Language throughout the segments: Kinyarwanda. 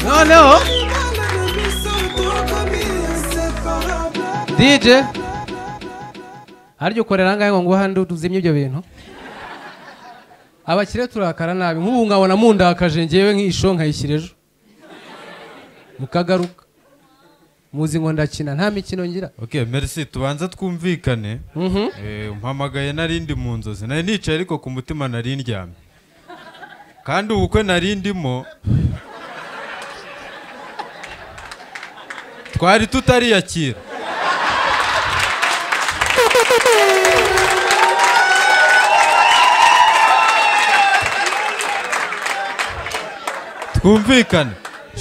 Noneho DJ harya ukorera angahe ngo nguhe handi uzimye ibyo bintu? Abakire turakara nabi, nk'ubu nkabona mundakaje ngewe nk'isho nkayishyira ejo mukagaruka muzi ngo ndakina nta mikino ngira. Okay, merci, tubanza twumvikane. Mpamagaye narindi mu nzozi, nari nicaye ariko ku mutima nari ndyamye, kandi ubukwe nari ndimo twari tutariyakira. Twumvikane,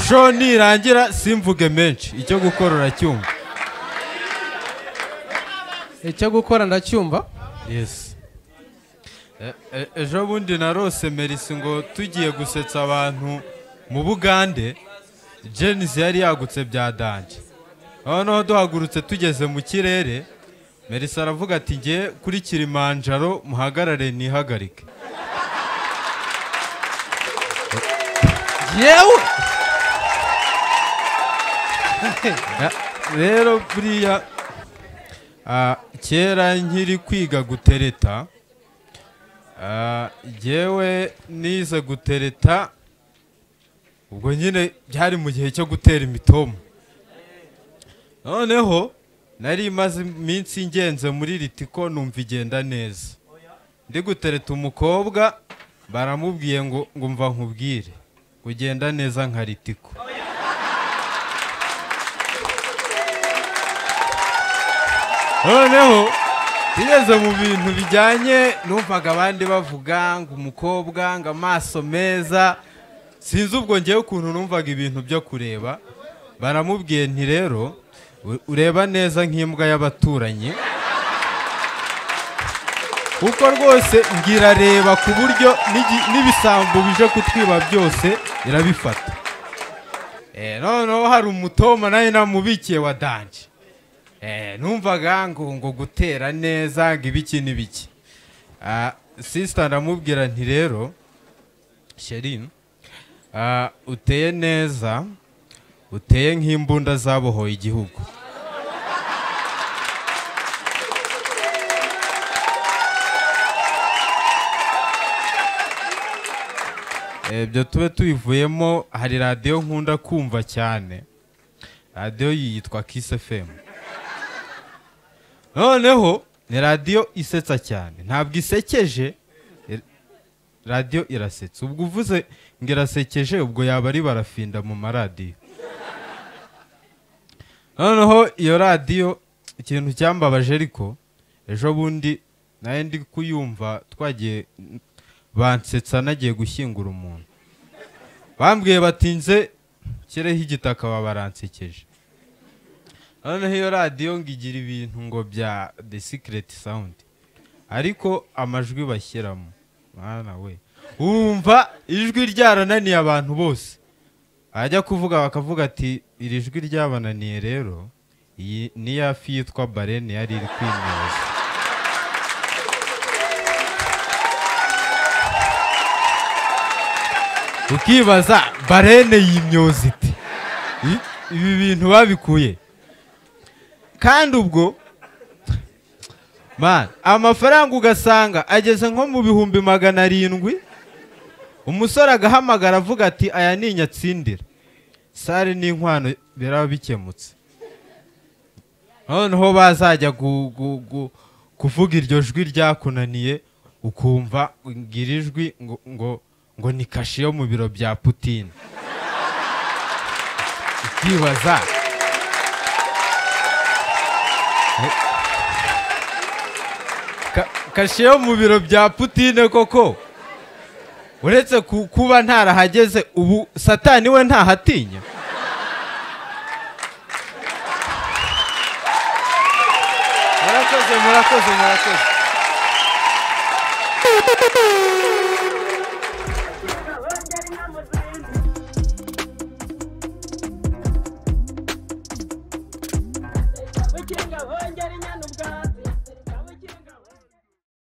show nirangira simvuge menshi, icyo gukora uracyumva. Icyo gukora ndacyumva. Yes. Ejo bundi narose Merci ngo tugiye gusetsa abantu mu Bugande, Jenny yari yagutse bya danje. Noneho duhagurutse tugeze mu kirere, Merci aravuga ati ngiye kuri Kilimanjaro muhagarare nihagarike. Yewe rero buriya kera nkiri kwiga gutereta, jyewe nize gutereta ubwo nyine byari mu gihe cyo gutera imitomo. Noneho nari maze iminsi ngenze muri Ritiko numva igenda neza, ndi gutereta umukobwa baramubwiye ngo mva nkubwire kugenda neza nka Ritiko. Noneho tugeze mu bintu bijyanye numvaga abandi bavuga ngo umukobwa ngo amaso meza, sinzi ubwo ngewe ukuntu numvaga ibintu byo kureba. Baramubwiye nti rero ureba neza nk'imbwa y'abaturanyi, kuko rwose ngirareba ku buryo n'ibisambo bije kutwiba byose irabifata. Noneho hari umutoma nawe namubikiye wa danje. Numvaga ngo gutera neza ngo ibiki n'ibiki. Sister ndamubwira nti rero Sherin, uteye neza, uteye nk'imbunda zabohoye igihugu. Ibyo tube tubivuyemo, hari radiyo nkunda kumva cyane, radiyo yitwa Kiss FM. Noneho ni radiyo isetsa cyane, ntabwo isekeje, radiyo irasetsa. Ubwo uvuze ngo irasekeje ubwo yaba ari barafinda mu maradiyo. Noneho iyo radiyo ikintu cyambabaje ariko ejo bundi naye ndi kuyumva twagiye bansetsa nagiye gushyingura umuntu, bambwiye batinze kireho igitaka babaransekeje. Noneho iyo radiyo ngo igira ibintu ngo bya the secret sound, ariko amajwi bashyiramo mwana we wumva ijwi ryarananiye abantu bose, ajya kuvuga bakavuga ati iri jwi ryabananiye rero iyi ni ya fi yitwa barene yari iri kwimyoza. Ukibaza barene yimyoza ite? Ibi bintu babikuye. Kandi ubwo man amafaranga ugasanga ageze nko mu 700,000, umusore agahamagara avuga ati aya ni nyatsindira sare n'inkwano biraba bikemutse. Noneho bazajya kuvuga iryo jwi ryakunaniye ukumva ngira ijwi ngo ngo ni kashi yo mu biro bya Putin. Ukibaza kashe yo mu biro bya Putin koko, uretse kuba ntarahageze ubu Satani we ntahatinya. Murakoze, murakoze, murakoze.